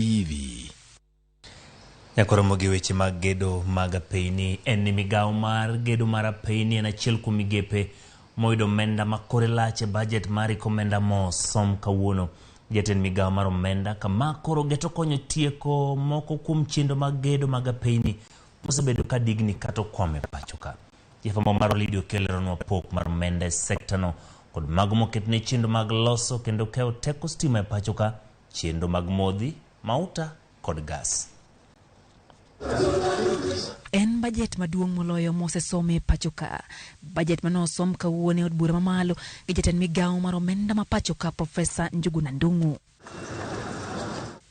TV. Nyakoromo gi weche mag gedo mag apeyni en ni migawo mar gedo mar apeyni en achiel kuom migepe moyudo omenda ma kore lach e bajet mar iko omenda mosom kawuono. Jatend migawo mar omenda kama koro geto konyo tieko moko kuom chenro mag gedo mag apeyni mosebedo ka digni kata okwamo e pacho ka. Jafwambo marwa Lydia Okello leronwa pok mar omenda e sektano kod mago moketne chenro mag loso kendo keyo teko stima e pacho ka, chenro mag modhi, mauta kod gas. En bajet maduong' moloyo mosesom e pacho ka. Bajet mane osom kawuono e od bura mamalo gi jatend migawo mar omenda ma pacho ka Profesa Njuguna Ndung'u.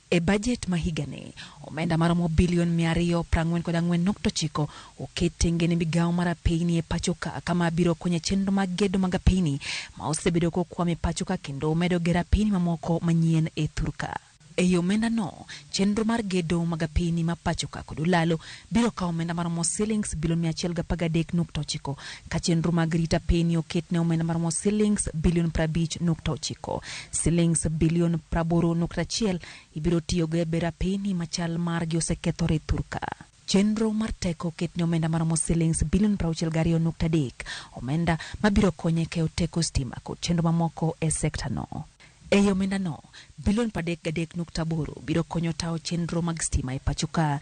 E bajet ma higani, omenda maromo bilion 244.9 oket tenge ne migawo mar apeyni e pacho ka kama biro konyo e chenro mag gedo mag apeyni ma osebedo kokwam e pacho ka kendo medo gero apeyni mamoko manyien e thurka. Ei omenda no, chenro mar gedo mag apeyni ma pacho ka kod Ulalo biro kawo omenda maromo silings bilion 113.9 ka chenro mag rito apeyni oket ne omenda maromo silings bilion 50.9. Silings bilion 80.1 ibiro tiyogo e bero apeyni machal margi osekethore thurka. Chenro mar teko oket ne omenda maromo silings bilion 62.3, omenda mabiro konyo e keyo teko stima kod chenro mamoko e sekta no. Ei omenda no, bilion 33.8 biro konyo tawo chenro mag stima e pacho ka.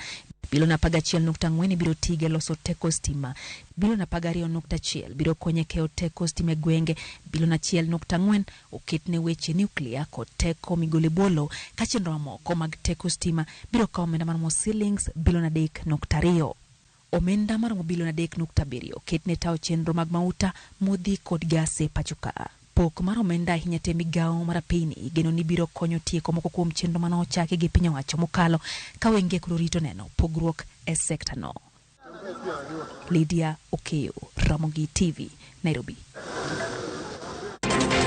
Bilion 11.4 ibiro tigo e loso teko stima. Bilion 12.1 biro konyo e keyo teko stima e gwenge. Bilion 1.4 oket ne weche nuklia kod teko migolo e bwo lowo ka chenro mamoko mag teko stima biro kawo omenda maromo silings bilion 3.2. Omenda maromo bilion 3.7 oket ne tawo chenro mag mauta, modhi kod gas e pacho ka. Pok mar omenda ahinya te migawo mar apeyni igeno ni biro konyo tieko moko kuom chenro mane ochaki gi piny owacho mokalo ka wenge koro rito neno pogruok e sekta no. Lydia Okeyo, Ramogi TV, Nairobi.